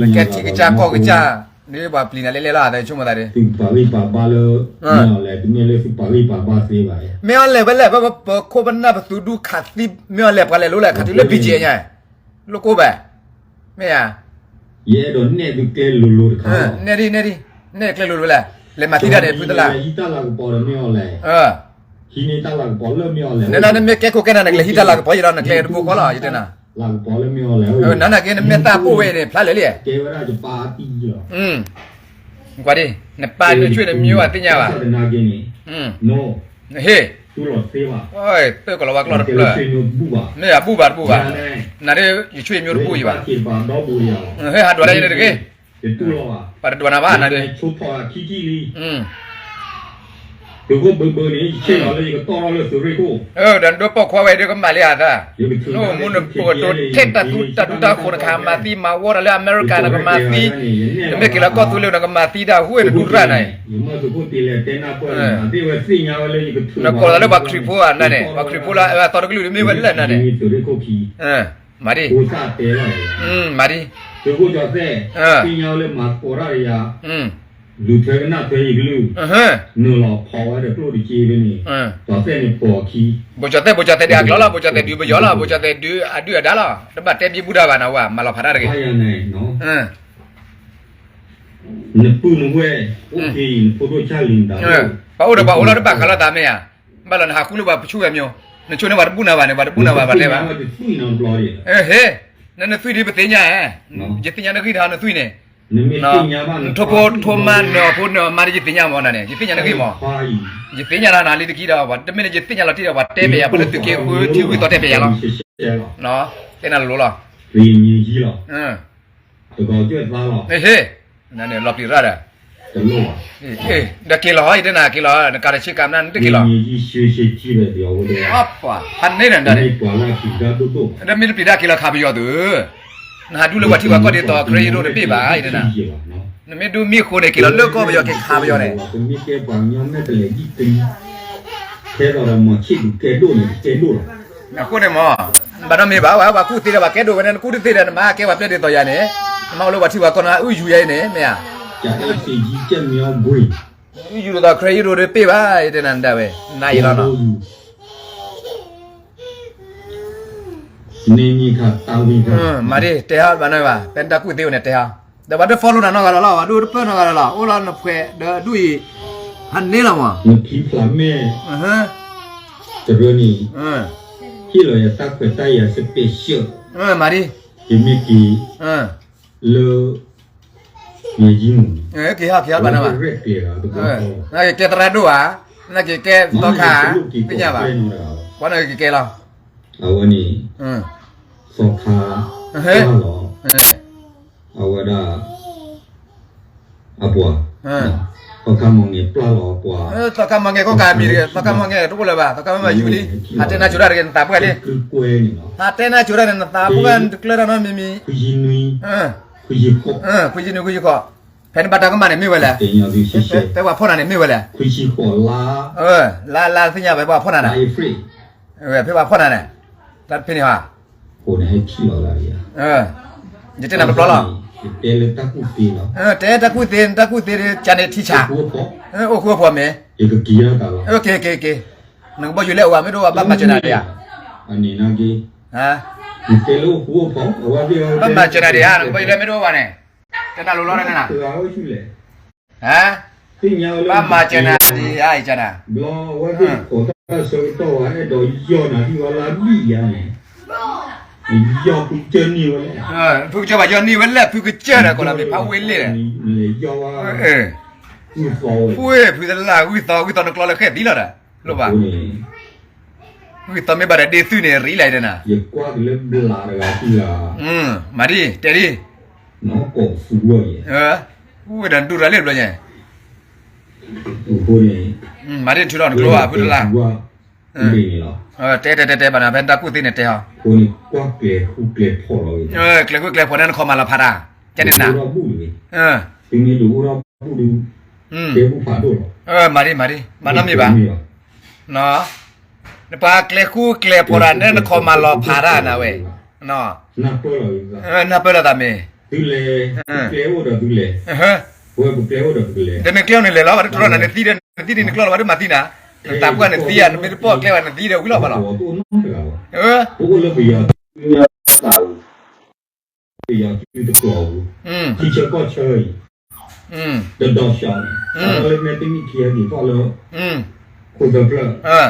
နကဲထံကစၢ်ကီၢ်ကစၢ်, ဒ်ပှၤပျံၤနၤလဲၣ်လဲၣ်လီၤ အသးဆိကမိၣ်သးဒ်, သုပာ်ဂံၢ်ပာ်ဘါလၢ, မ့ၢ်အီၤလဲၣ် တမ့ၢ်လၢသုပာ်ဂံၢ်ပာ်ဘါသ့ဘၣ်, မ့ၢ်အီၤလဲၣ် ဝဲလဲၣ် ပခိၣ်ပနၢ်ပသုးဒူခးသံ မ့ၢ်အီၤလဲၣ် ပှၤလဲၤလိၤလဲၣ် ခးတုၤလၢ ဘံၣ်က့ ညါ လိၣ်ကိၣ်ဘၣ်, မ့ၢ်ဧါ, ယအဲၣ်ဒိးနဲၣ်သုကျဲလိၤလိၤတခါ, နဲၣ်ဒ် နဲၣ်ဒ်, နဲၣ်ကျဲလိၤလိၤလဲၣ်, လဲၤမၤသံတၢ်န့ၣ် ဖုသလါ, ဟံးတၢ်လၤကပီၤဒီးမ့ၢ်အီၤလဲၣ်, ဟံးန့ၢ်တၢ်လၤကပီၤလၢမ့ၢ်အီၤလဲၣ်, နနမ့ၢ်ကဲခိၣ်ကဲနၢ်န့ၣ် ကလဲၤဟံးတၢ်လၤကပီၤယဒီး နကျဲတဘိဃီလီၤ ယတဲနၤ, နနက့နမ့ၢ်သးပိၢ်ဝဲန့ၣ် ဖျါလၢာ်လံ, ကွၢ်ဒ်, နပၢ်နဆွေနမျိုးအသ့ၣ်ညါဘၣ်, နဟ့ၣ်, သၢကလီၤဝါကျီၢ်တဖျၢၣ်, မ့ၢ်အဘူၣ်ဘၣ်တဘူၣ်ဘၣ်, နဒ်ယဆွေမျိုးတဘူၣ်ယဘၣ်, ဟဲဟးဒွးတၢ်ယန့ၣ်တဂ့ၤ, ပှၤတဒွးနၤဘၣ်နဒ်, ဒီးနဒိးပိာ်ခွါဝဲဒ်ကမၣ်လံအသး, နအိၣ်မူနပကတိၤထဲတၢ်သူတၢ်ဒူတၢ်ဃိးနကမၤသံ, မၤဝီတၢ်လၢအမဲရကၤ နကမၤသံ, နမ့ၢ်က့ၤလီၤကီၢ်သူလ့ၤနကမၤသံတၢ်ဟူဝဲနဒူတရၣ်နၤအံၤ, နကိးသးလၢပှၤခရံာ်ဖိအနၢ်န့ၣ် ပှၤခရံာ်ဖိလၢအသီတကလုာ်န့ၣ်မ့ၢ်ဝဲလၢနၤန့ၣ်, မၤဒ်, မၤဒ်, ဘိၣ်ကၠီၤသဲး ဘိၣ်ကၠီၤသဲးဒ်အကျိၤလီၤ ဘိၣ်ကၠီၤသဲးဒုးအဒုးအဒါလီၤ တဘၣ်တဲဘံဘူဒၣ်ဘၣ်နဝဲ မၤလီၤဖးတၢ်တဂ့ၤ နပုၢ်နဝဲၢ်အိၣ်က့ၤအံၤ နဖိဒိၣ်ဆၣ်လံၤမတၤ, ပှၤအိၣ်ဒီးပှၤအိၣ်လီၤတဘၣ်ဃးလိာ်သးမ့ၢ်ဧါ, ဘၣ်လီၤနဟးဃုလိာ်ပှၤဖုဆူၣ်ဝဲမၠိ, နဆိန့ၢ်ပှၤတဘူၣ်နၤဘၣ်န့ၣ် ပှၤတဘူၣ်နၤဘၣ်ပှၤတဲဘၣ်, ဟ့ၣ်, နနသွံၣ်ဒ်ပသ့ၣ်ညါဧါ, ယသ့ၣ်ညါနဂံၢ်ထီၣ်နသွံၣ်န့ၣ်, နထိဖိထိမါနအီၣ်ဖိနအီၣ်မါဒ်ယသ့ၣ်ညါမ့ၢ်နၤန့ၣ် ယသ့ၣ်ညါနဂ့ၢ်မး, ယသ့ၣ်ညါနၤလံတကံဒီး တမ့ၢ်လၢယသ့ၣ်ညါလီၤတံၢ်ဒီး ပှၤတဲပယၤ ပှၤလၢသုးက့ဃုထံဂုၢ်သီတဲပယၤလီၤ, တဲနၤလိၤလိၤလီၤ လီၤပျံၤရၣ်ဒီး, ဒီးက့ၤလီၤ ယတဲနၤက့ၤလီၤ နကးတဆ့ကၤမနၤနတက့ၤလီၤ, ဖးန့ၢ်နၤဒၣ်န့ၣ်, ဒီးမ့ၢ်တပျံၤတၢ်က့ၤလီၤခးပယီၤသု, နဟးဒူလၢပှၤထံပှၤကီၢ်ဒ်သိး ခရံာ်ယဒိၣ်တဘ့ၣ်ဘၣ် ယတဲနၤ, နမ့ၢ်ဒူမ့ၢ်ဃိန့ၣ် က့ၤလီၤလၢကီၢ်ပယီၤက့ၤခးပယီၤန့ၣ် အဃိန့ၣ်မး, ဘၣ်နီတမ့ၢ်ဘၣ်ဝဲ ပှၤကူၣ်သ့ဒီးပှၤကဲဒိၣ်ဝဲန့ၣ် နကူၣ်တသ့ဒီး နမၤကဲပှၤပျဲၢ်ဒ်သိးယၤန့ၣ်, နမၤအိၣ်လၢပှၤထံပှၤကီၢ်နၤ အုၣ်ယူၤယၤအံၤန့ၣ် မ့ၢ်ဧါ, အုၣ်ယူၤဒ်သိးခရံာ်ယဒိၣ်တဘ့ၣ်ဘၣ် ယတဲနၤဒၣ်ဝဲ နၤအံၤလီၤနီၤ မၤဒ် တဲဟီဘၣ်နီၤဘၣ် ဖဲနတၢ်ကူၣ်သ့ဝဲန့ၣ်တဲဟီ, ဒီးပှၤတ follow နၤနီတဂၤလီၤလီၤ ပှၤဒိၣ်တပၢၢ်နီတဂၤလီၤလီၤ အိၣ်လီၤနဖှဲးဒီးဒူၣ်အံၤ, ဟးန့ၢ်လီၤမး, တရၢန့ၣ်, ဟ့ၣ်လီၤယၤတၢ်ခွဲးတၢ်ယာ် special, မၤဒ်, ယမ့ၢ်က့ၤ, လၢ က့ၤဟီက့ၤဟီဘၣ်နီၤဘၣ်, နကကဲသရၣ်ဒိၣ်ဧါ, နကကဲသီခါ, သ့ၣ်ညါဘၣ်, ပှၤနကကကဲလီၤ, အဝဲန့ၣ်, သီခါ, ပျၢ်လီၤ, အဝဲဒၣ်, အပှၤ, သီခါမီၢ်ငဲၤပျၢ်လီၤအပှၤ, သီခါမီၢ်ငဲၤကီၢ်ကးမံၤတဂ့ၤ သီခါမီၢ်ငဲၤတအိၣ်လၢၤဘၣ် သီခါမီၢ်ငဲၤယူၤလံ, ဟးတဲနၤစိၤတၢ်တဂ့ၤ နသးပှၢ်လံ, ဟးတဲနၤစိၤတၢ်န့ၣ် နသးပှၢ်တကျၢတၢ်နီတမံၤမံၤ, ခွံဆံနွံ, ခွံဆံဃိး, ဖဲနဘၣ်တၢ်ကမၣ်န့ၣ်မ့ၢ်ဝဲလဲၣ်, ဖဲပှၤဖီၣ်နၤန့ၣ်မ့ၢ်ဝဲလဲၣ်, ခွံဆံဃိးလါ, လါလါသ့ၣ်ညါဖဲပှၤဖီၣ်နၤန့ၣ်, ဖဲပှၤဖီၣ်နၤန့ၣ်, တၢ်တဖဲန့ၣ်ဟါ ယတဲနၤတဘျီလီၤ, တဲတၢ်ကူၣ်သ့, တၢ်ကူၣ်သ့ ကန့ၣ်ထံဆး, အိၣ်ဃူအိၣ်ဖိးမ့ၢ်, က့ၤက့ၤက့ၤ, နကဘီယူၤလၢအဝၤမ့ၢ်တအိၣ်ဝဲဘၣ်မၤစၢၤနၤဒံးဧါ, ဘၣ်မၤစၢၤနၤဒံးဧါ နကဘီယူၤလၢမ့ၢ်တအိၣ်ဝဲန့ၣ်, တနၤလိၤလီၤ, ဘၣ်မၤစၢၤနၤဒံးဧါ အံၤကနၤ, ဘျီဝဲသ့ၣ်ခိးတၢ်ဆၢကတီၢ်ဝဲ အဲၣ်ဒိးယီၢ်နၤဒံးဝဲလၢအဘံၣ်ယါန့ၣ်, ယီၢ်ဖုကစၢၢ်န့ၢ်ဝဲလဲၣ်, ဖုကစၢၢ်ဘၣ်ယီၢ်န့ၢ်ဝဲလဲၣ် ဖုကစၢၢ်ဒီး ကိးလီၤမ့ၢ်ဖးဝ့လ့ၣ်ဒီး, လဲၤယီၢ်ဝဲ, ဖုသလၢဂုၢ်သီ ဂုၢ်သီနကျီလၢဃဲၣ်သံလီၤဒီး, လိၣ်ဘၣ်, ဂုၢ်သီမ့ၢ်ဘၣ်ဒီးဒ့သုၣ်န့ၣ် ရံလၢဒၣ်နၤ, ယကွၢ်ကလၢဘျးတဂၤသံလီၤ, မၤဒ် တဲဒ် ဝဲဒၣ်ဒူၣ်ရၤလ့ၣ်တဘျီညါ, မၤဒ်ထုးထီၣ်နကျိဧါ ဖုတလါ, တဲတဲတဲတဲဘၣ်နၤ ဖဲနတၢ်ကူၣ်သ့န့ၣ်တဲဟီ, ကျဲဃုကျဲဖီၣ်န့ၣ်နခီမၤလီၤဖးတၢ်, ကန့ၣ်နၤ, မၤဒံမၤဒံ, မၤနီတမံၤဘၣ်, နပှၤကျဲဃုကျဲဖီၣ်တၢ်န့ၣ်နခီမၤလီၤဖးတၢ်နၤဝဲ, နၢ်ပၢၢ်လိာ်သးမ့ၢ် ဒီးနကျဲအိၣ်န့ၣ်လဲၤလီၤ ပှၤတတြီနၤ နသံဒီးနသံဒ်နကျီလီၤ ပှၤတမၤသံနၤ, နတၢ်ပှၢ်နသံဧါ နမ့ၢ်တပိာ်ကျဲဘၣ်နသံဒီးဝံၤလီၤဘၣ်လီၤ, ပအိၣ်လၢပယီၤသုးတကျိၤအပူၤ, ထံဆၢကီၢ်ဆၢအံၤ, တၢ်လၢမဲာ်တနံၣ်ခံဟဲက့ၤထီၣ်လၢ ခိၣ်သၢဖျၢၣ်, က့ၤတုၤလၢပၢချၢ, က့ၤလၢတူၢ်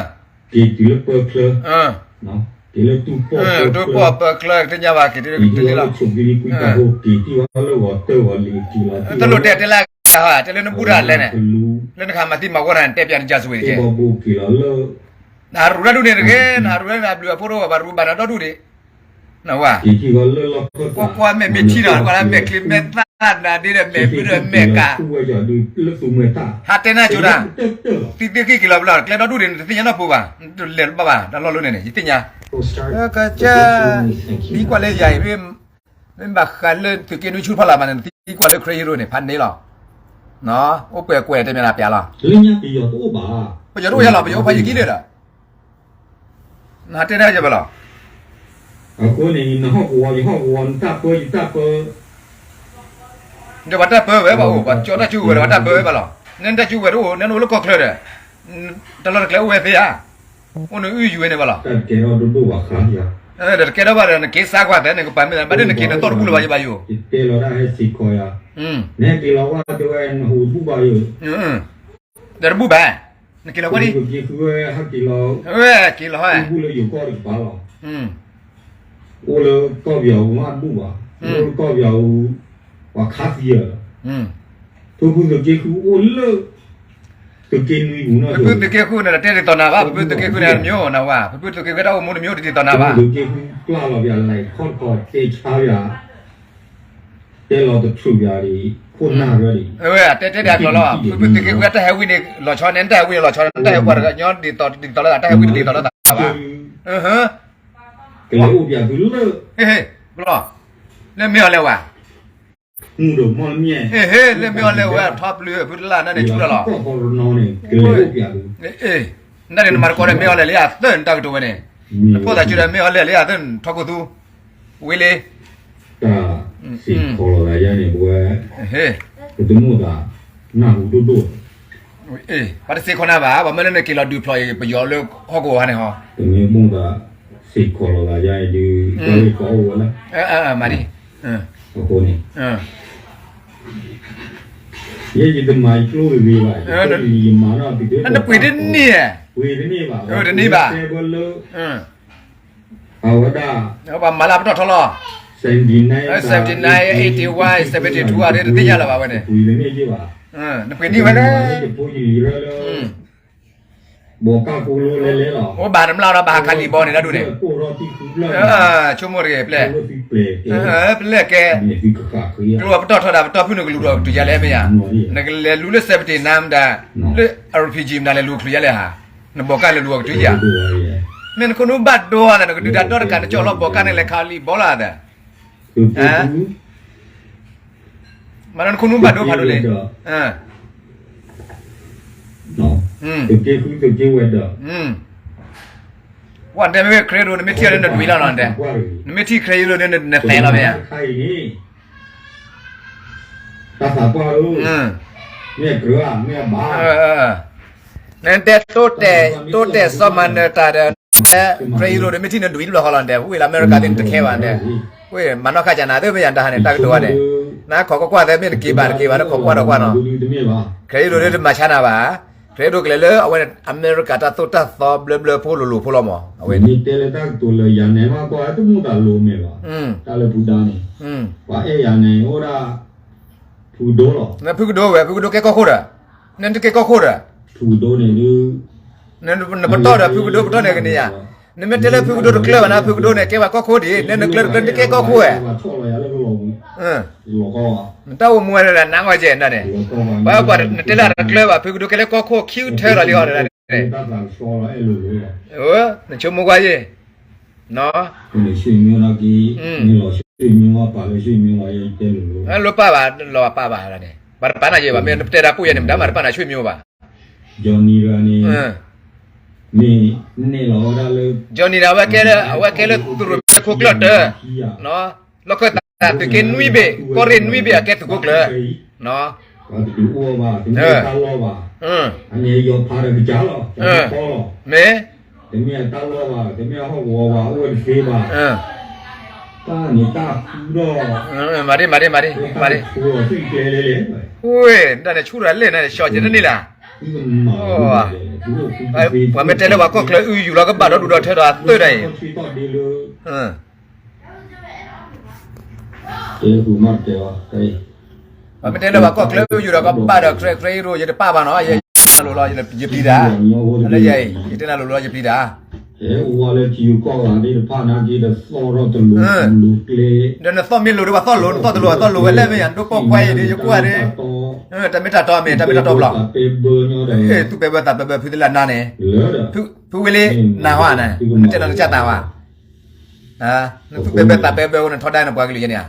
ပီၣ်ပၢချၢ, က့ၤတုၤလၢဆိးက့လံကွံတၢ်ဖိ က့ၤထံၣ်ဝဲလၢဂီၤတၢၢ်ဂီၤလံၤက့ၤလီၤ, တလိၣ်တဲတဲလၢ, တဲလၢနဘူၣ်တၢ်လဲၣ်န့ၣ်, လၢနခးမၤသံမၤဝီတၢ်န့ၣ် တဲပၠးနကၢ်စူၤဝဲတက့ၢ်, က့ၤလီၤ, နဟးရူၢ်တၢ်ဒူၣ်န့ၣ်တဂ့ၤ, နဟးရူၢ်တၢ်န့ၣ် အဘျုးအဖှိၣ်တအိၣ်ဘၣ် ပှၤရူၢ်ဘၣ်နၤဒီဒူၣ်ဒံး, နဝဲ, ကွၢ်ကွၢ်မဲာ်မ့ၢ်ထံနီၤ ကွၢ်လၢမဲာ်ချံမဲာ်သၣ်နၤဒ်ဒီးမဲာ်ဘုဒီးမဲာ်ကး, ဟးတဲနၤကၠိတၢ်, သံသ့ၣ်က့ၤက့ၤလီၤဘျီ ကျဲဒီဒူၣ်ဒံး နတသ့ၣ်ညါနီတပူၤဘၣ်, နတလဲၤဘၣ်ဘၣ် တၢ်လီၢ်လၢန့ၣ်န့ၣ် ယသ့ၣ်ညါ, က, သံကွၢ်လၢယၤအံၤ, မ့ၢ်ဘၣ်ဃးလၢသုးက့နွံဆူၣ်ဖီလာ်မးန့ၣ် နသံကွၢ်လၢ Credit Union န့ၣ် ဖးန့ၢ်လီၤ, အိၣ်ကွဲးကွဲးတဲမ့ၢ်နၤပျးလီၤ, ပယီၤတအိၣ်ယၤလီၤ ပယီၤအိၣ်ဖးယံာ်ကံလၢာ်ဒီး နတဲဒၣ်ယဘၣ်လီၤ, အဃိန့ၣ် နဟီၣ်ကဝီၤ ယဟီၣ်ကဝီၤ နတၢ်ပၢ ယတၢ်ပၢ, ဒီးပှၤတၢ်ပၢဝဲ ပှၤအိၣ် ပှၤကၠီတၢ်စုကဝဲၤဒီး ပှၤတၢ်ပၢဝဲဘၣ်လီၤ, နတၢ်စုကဝဲၤတအိၣ် နအိၣ်လၢကီၢ်ချၢဒီး, တၢ်လီၢ်တကျဲအိၣ်ဝဲသ့ဧါ, အိၣ်နအုၣ်ယူၤဝဲန့ၣ်ဘၣ်လီၤ, ဒီးတကဲထီၣ်ဘၣ်ဒီး နက့ၤစါကွၢ်သဲ နကပၤမ့ၢ် ဘၣ်ဒီးနက့ၤနတီၢ်တဘူၣ်လၢၤဘၣ်ယဘၣ်ယိၣ်, နဟဲက့ၤလီၤဝဲတဲဝဲ နဟူးဘူၣ်ဘၣ်ယိၣ် ဒီးတဘူၣ်ဘၣ်, နက့ၤလီၤဝဲဒံး, က့ၤလီၤဝဲ, အိၣ်လၢကီၢ်ပယီၤပူၤမးတဘူၣ်ဘၣ်, အိၣ်လၢကီၢ်ပယီၤပူၤ ပှၤခးသံဧၢ, ဖုဖုသုးက့ဃုအိၣ်လၢ သုးက့နွံပူၤနီၤ, ဖုဖုသုးက့ဃုန့ၣ် တတဲဒ်သိးနၤဘၣ်, ဖုဖုသုးက့ဃုန့ၣ်တမံၤနဝဲ, ဖုဖုသုးက့ဃုတၢ်အိၣ်မူတမံၤအိၣ်ဒ်သိးနၤဘၣ်, သုးက့ဃုကျၢ်လီၤပယၤလဲၤခီၣ်တခီတဲဆါပယၤ တဲလီၤတထူၣ်ပယၤဒ် ခိၣ်နၢ်ရၢဒ်, အဝဲတဲတဲဒ်အကျိၤလီၤ, ဖုဖုသုးက့ဃုတၢ်ဟဲဝံန့ၣ် လီၤဆီန့ၣ် တၢ်ဟဲဝံန့ၣ်လီၤဆီန့ၣ် တၢ်ဟဲပှၤတဂၤညီဒ်သိး ဒ်သိးလၢတၢ်ဟဲဝံတဒ်သိးလၢသးဘၣ်, ကလဲၤအိၣ်ပယၤသုးလၢ, ဘျီ, လၢမ့ၢ်အီၤလဲၤဝဲ, မူဒိၣ်မီၢ်လမ့ၢ်, ဟ့ၣ် လၢမ့ၢ်အီၤလဲၤဝဲ ထီၣ်ပျုၤဖုတလၢ်နၢ်န့ၣ်ဆူၣ်လီၤလီၤ, နတၢ်န့ၣ်နမၤတကိးဒီးမ့ၢ်အီၤလဲၤလၢယၤသၢၣ်နတၢ်ကတိၤဝဲန့ၣ်, နဖိသၣ်ကၠိဒီးမ့ၢ်အီၤလဲၤလၢယၤသၢၣ်နထီၣ်ခိၣ်သူ, ဝံၤလံ တၢ်စ့ၢ်ကီးလီၤသးယါန့ၣ် ပဝဲ, ပတမိၣ်သးနၢ်ဟူဒိၣ်ဒိၣ်, ပှၤတစ့ၢ်ကီးနၤဘၣ် ပှၤမၢလၢနက့ၤလီၤဒုးဖျိးအံၤ ပယီၤလၢဟီၣ်ကဝီၤန့ၣ်ဟီ, ပမ့ၢ်မိၣ်သးစ့ၢ်ကီးလီၤသးယါအံၤဒုး ပှၤလၢကီအိၣ်ဝဲလၢ, အဃိန့ၣ် ယဲယတမၤယကျိၣ်ဂ့ၤဂ့ၤဘၣ်, ယမၤနီၣ်တက့ၢ်, နပှ့ၤတန့ၢ်, ပှ့ၤတန့ၢ်ဘၣ်, တန့ၢ်ဘၣ်, တဲဘၣ်လၢ, အဝဲဒၣ်, ပှၤမၤလၢပတီၢ်ထီလီၤ, seventy nine, eighty one, seventy two အတသ့ၣ်ညါလၢၤဘၣ်ဝဲန့ၣ်, နပှ့ၤန့ၢ်ဝဲလၢ, ဘီကၢ်ကိလၢလဲၤလဲၤလီၤ, အိၣ်ဘၣ်နမျၢ်ဒီးဘၣ်ဟးခးလံာ်ဘီန့ၣ် တၢ်ဒူၣ်န့ၣ်, ဆိကမိၣ်တဂ့ၤ ပျဲၢ်, ပျဲၢ်ကဲ, ကျိၣ်ပတီၢ်ထီဒၣ်ပတီၢ်ဖုၣ်န့ၣ် ကလူၤဒီးကတုၤယါလဲၣ်မ့ၢ်ဧါ, နကလဲၤလူၤလၢ seventy nine မတၤ, လၢ RPG မတၤလဲၤလူၤကတုၤယါလဲၣ်ဧါ, နဘီကၢ်လဲၤလူၤအီၤကတုၤယါ, မ့ၢ်နခိၣ်နူဘၣ်ဒိဧါသး နကဒုးတၢ်ဒီတကး နကၠီၣ်လီၤဘီကၢ်န့ၣ် လဲၤခးလံာ်ဘီလီၤသး သုးက့ဃု, မ့ၢ်နခိၣ်နူဘၣ်ဒိဖးဒိၣ်လံ, သုးက့ဝဲဒီး, ပှၤတဲမ့ၢ် Credit နမ့ၢ်ထံၣ်လၢနဒွံလီၤနီၤတဲ, နမ့ၢ်ထံၣ် Credit န့ၣ် နသဲလီၤမ့ၢ်ဧါ, တၢ်သးပှၢ်ဧၢ, မ့ၢ်ကြၢးဧါ မ့ၢ်အဘၣ် နတဲတိတဲာ်စီၤမၤနၢၤတၢ်ဒီး, တဲ Credit န့ၣ် မ့ၢ်ထံၣ်နဒွံတဘျီဃီလီၤတဲ, ဝ့ၢ်လၢအမဲရကၤသ့ၣ်နတခဲဘၣ်တဲ, ဝ့ၢ်မၤနီၣ်ဃာ်ကနၤသ့ၣ်မ့ၢ်ယၤတၢ်ဟးန့ၣ် တၢ်ကတိၤဝဲန့ၣ်, နခိးကွၢ်ကွၢ်သဲမ့ၢ်တက့ၤဘၣ်တက့ၤဘၣ် နခိးကွၢ်ဒီးကွၢ်နီၤ, Credit န့ၣ်တမၤဆါနၤဘၣ်, Credit ကလဲၤလၢအဝဲန့ၣ် အမဲရကၤတၢ်သိၣ်တၢ်သီဘျၢဘျၢဖိလိၤလိၤဖိလီၤမး, အဝဲန့ၣ်တဲလၢတၢ်ကတိၤလၢယၤနဲၣ်မးကွၢ်တမူၢ်သးလိၤမ့ၢ်ဘၣ်, တၢ်လၢဖုဒါန့ၣ်, ပှၤအဲၣ်ယၤန့ၣ် အိၣ်ဒၣ် ဖုကဒိလီၤ, ဖုကဒိဝဲ ဖုကဒိကဲကီၢ်ခိၣ်ဒီး, နတကဲကီၢ်ခိၣ်ဒီး, ဖုကဒိန့ၣ်ဒုး, နပတီၢ်ဒီးဖုကဒိပတီၢ်န့ၣ်ကန့ၢ်ယၤ, နမ့ၢ်တဲလၢဖုကဒိတကျၢၢ်ဘၣ်နၤ ဖုကဒိန့ၣ် ကဲပှၤကီၢ်ခိၣ်ဒံး နနကျၢၢ်တကျၢၢ်နတကဲကီၢ်ခိၣ်ဝဲ, လီၤကီ နတၢ်အိၣ်မူဝဲဒၣ်နးဂီၢ်ကဲဒၣ်န့ၣ်, ပှၤကွၢ်နတဲလၢတကျၢၤဘၣ် ဖုကဒိကဲလၢကီၢ်ခိၣ်ခံထၢဒီးလံအီၤဒၣ်န့ၣ်, နဆိကမိၣ်ကွၢ်ယဲၢ်, လိၣ်ပၢ်ဘၣ် လီၤပာ်ဘၣ်ဒၣ်န့ၣ်, ပှၤတပာ်နၤယဲၢ်ဘၣ် မ့ၢ်နတဲတၢ်ပူၣ်ယဲၢ်န့ၣ် မတၤမၤတပာ်နၤဆွေမျိုးဘၣ်, မ့ၢ်နတဲတၢ်ပူၣ်ယဲၢ်န့ၣ် မတၤမၤတဆွေမျိုးဘၣ် Johnny ဒီး အဝဲကဲလၢ အဝဲကဲလၢသုးရိၣ်မဲခိၣ်ကျၢၢ်တၢ, လီၢ်ခၢၣ်သးသုးက့နွံဘ့ၣ် ကီၢ်ရ့ၣ်နွံဘ့ၣ်အကဲသုးခိၣ်ကျၢၢ်, မ့ၢ် တမ့ၢ်အတၢ်လီၢ်ဘၣ်, တမ့ၢ်အဟီၣ်ကဝီၤဘၣ်, အိၣ်ဝဲတသ့ဘၣ်, တၢ်န့ၣ်တၢ်ဃူဒီး, မၤဒံး မၤဒံး မၤဒံး မၤဒံး, ဝဲ တၢ်န့ၣ်ဆူၣ်တၢ်လဲၣ်န့ၣ် ရှီၣ်က့ၤတန့ၢ်လၢ်, ပှၤမ့ၢ်တဲလၢပှၤကီၢ်ချၢအုၣ်ယူၢ်လီၤကဘၣ်ဒီဒူၣ်ဒီထၢဒီးအသၢတၢ်အံၤ ပှၤမ့ၢ်တဲလၢပှၤကီၢ်ချၢအုၣ်ယူၢ်ဒီးကဘၣ်ဒီး ကြဲကြဲအံၤရိၣ် ယတပာ်ဘၣ်နီၤ, ယဲယတဲနၤလိၤလီၤ ယပျံၤတၢ်, လၢယဲအံၤ ယတဲနၤလိၤလီၤ ယပျံၤတၢ်, ဒီးနသီၣ်မ့ၢ်လိၤဒီးပှၤသီၣ်လိၤ နသီၣ်တလိၤအသီၣ်လိၤဝဲလဲၣ်မ့ၢ်ယၤ ဒိၣ်ပိာ်ခွါအံၤဒီး ယကွၢ်ဒီး, တၢ်မ့ၢ်တၢ်တီမ့ၢ် တၢ်မ့ၢ်တၢ်တီဘျီ, သူၣ်ပဲဘၢသးပဲဘၢဖုသလၢနၤန့ၣ်, ဖုဝဲလံနၤဟါန့ၣ် နတဲနီၤနကၢ်သးဝါ နသူၣ်ပဲဘၢသးပဲဘၢဝဲနထီဒါနပှၤကလုာ်ယဲန့ၣ်ဧါ,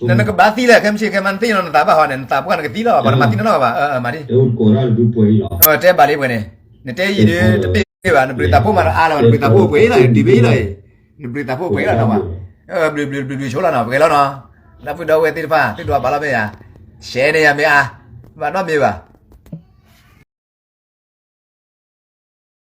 နနကဘၣ်သံလၢ ခဲမုၢ်ဆ့ၣ်ခဲမုၢ်နသံနီၤ နသးဘၣ်ဟီန့ၣ် နသးပှၢ်နကသံလီၤ ပှၤနမၤသံနီၢ်နီၢ်ဘၣ်, မၤဒံး, တဲဘၣ်လံပှဲၤန့ၣ်, နတဲယံာ်ဒီးတဘ့ၣ်ဘၣ် နဘျုးသးဖိမးဒီးအါလီၤ နဘျုးသးဖိပှဲၤအံၤလီၤ ဒံးဘ့ၣ်အံၤလီၤ, နဘျုးသးဖိပှဲၤအံၤလီၤနီၤဘၣ်, ဘျုးဘျုးဘျုးဘျုးဆိလီၤနီၤ ပှဲၤလီၤနီၤ, ဒီပုၢ်ဒီဝဲၢ်သ့ၣ်တဖၣ် သ့ၣ်ဒွးဘၣ်လီၤမ့ၢ်ယၤ, ရှဲန့ၢ်ယၤမ့ၢ်အါ, ဘၣ်နီတမံၤဘၣ်